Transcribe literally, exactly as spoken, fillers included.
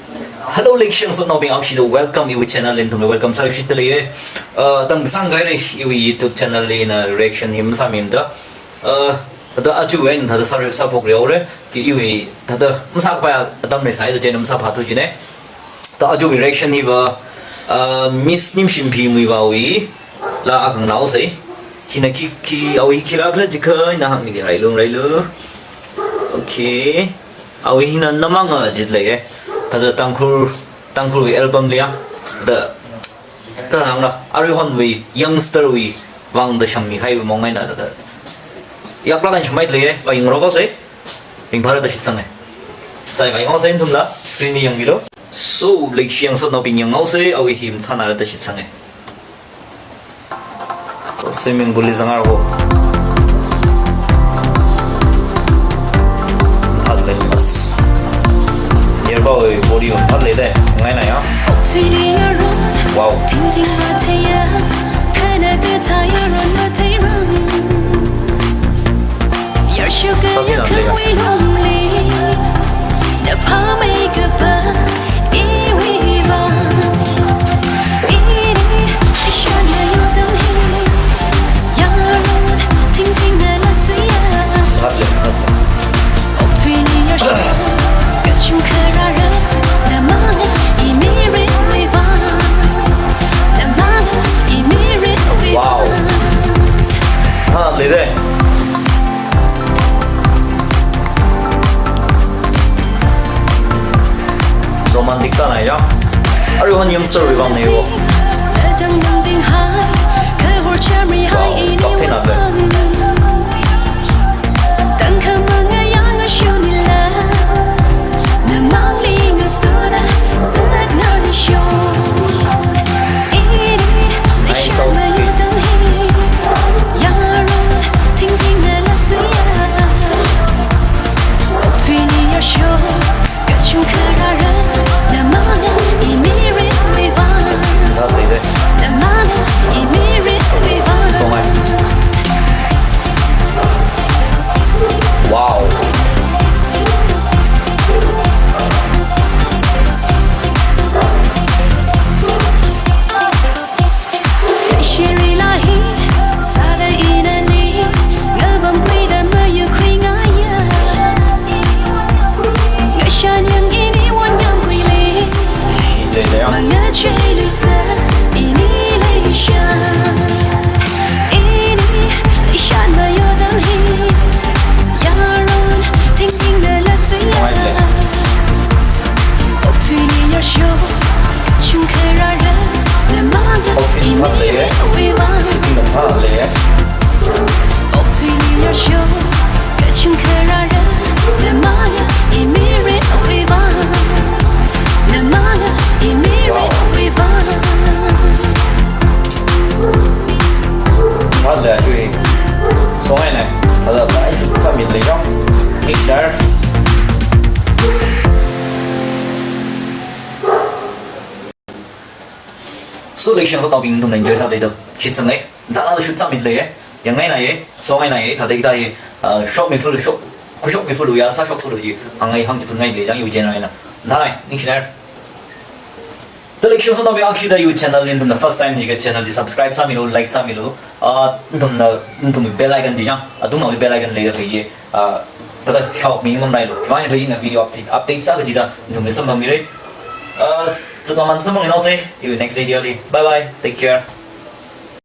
Hello, leikashi ngasotnaobing, akshida welcome iwui channel li nathumli welcome sāshitda leiye. Uh, atam kasāngkhaira iwui YouTube channel li ina reaction hi masāmimada. Uh, thāda aja eina thāda sāra, sāphokra haora. Chi iwui thāda masākapai atam leisai, thāda chieina masāphathu jina. Thāda ajawui reaction hiva, uh, Miss Nimshinphi Muivahwui laa akhanganao sai. Hina khi, khi, awui khi rākhala jiakha ina hāngmida railu, railu. Okay. Awui hina Namanga jida leiye. Thāda Tangkhul, Tangkhulwui album liya. Thāda, thāda hāngla, aruihonwui youngster wui vangda shangmihaiwui mong eina thāda. Yaklāk eina shangmida leiye, vāyanglu kho sai. Ringphāra da shitsanga. Sai vāyanglu sai nathumla, screen li yangmilu. So, leikashi ngasotnaobing yanglu sai, awui hi mathānāra da shitsanga. So, swimming pool li zangra ho. Thāda lei, as. Nearby body on thāda leida, ngaina ya. Wow. Wow. Ha, leida. Romantic sāna ya. Aruihon youngster wui vangna wo. Wow, top ten up there. Nice outfit. Thāda leida. Songai. Wow. Thāda leida, song eina, thāda ba ai shitsāmida lei jang. Hey, Dar. So, leikashi ngasotnaobing nathumna enjoy sāda leida shitsanga. Thāda shitsāmida leiye. Yangngaina ye, songaina ye, thāda hithāda ye, uh, shokmi fulu, shok, khushokmi fulu ya, sāshok fulu ji, hāngngai hāngchithei ngai le, jang iwui channel eina. Thāda, ningshina. Thāda leikashi ngasotnaobing, akshida iwui channel li nathumna first time jiakha channel chi subscribe sāmilu, like sāmilu. Ah, nathumna, nathumwui bell icon chi jang, athumwui bell icon leida theiye. Ah, thāda shaomi mamrailu. Khimang thei ina video update, update sā kachida nathumli samphangmira. Ah, s-, zamaman samphanglu sai, iwui next video li. Bye bye, take care.